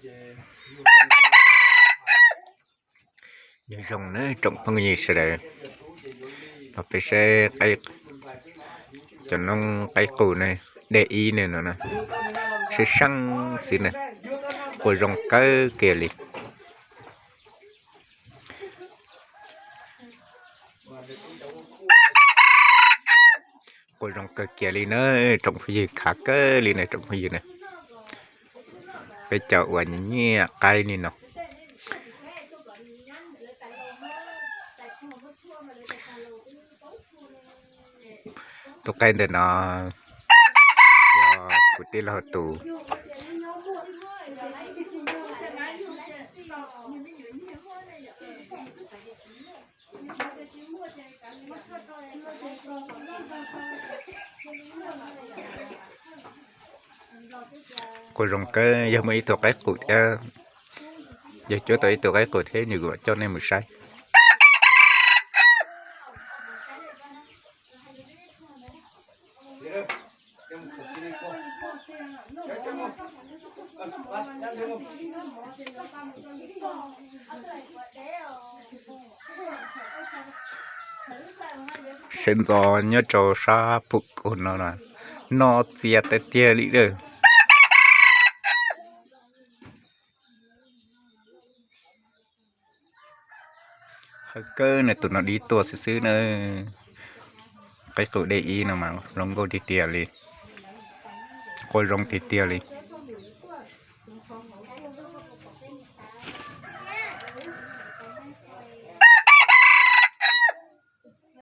Nyob zoo na tsoom phooj ywg sawv daws, los peb saib cov noob qaib qus ne, dej ib ne no, sib seeb xwb na, qua zoo kawg kiag li. Qua zoo kawg kiag li na tsoom phooj ywg, khav kawg li na tsoom phooj ywg na. Peb cov uas nyiam nyiam qaib li no. Tus qaib ntawm no yog kuv tij laug tus. Qua zoo kawg, yog muaj ib tug qaib qus thiab, yog cuab tau ib tug qaib qus thiab nws kuj coj nej mus saib. Sawv ntxov nyob rau sab pum kub no, noj txias tiag tiag li lawm. Hawv kawg na, tus no dib tuaj xwb xwb na. Qaib qus dej ib no mas zoo nkauj tiag tiag li, qua zoo tiag tiag li.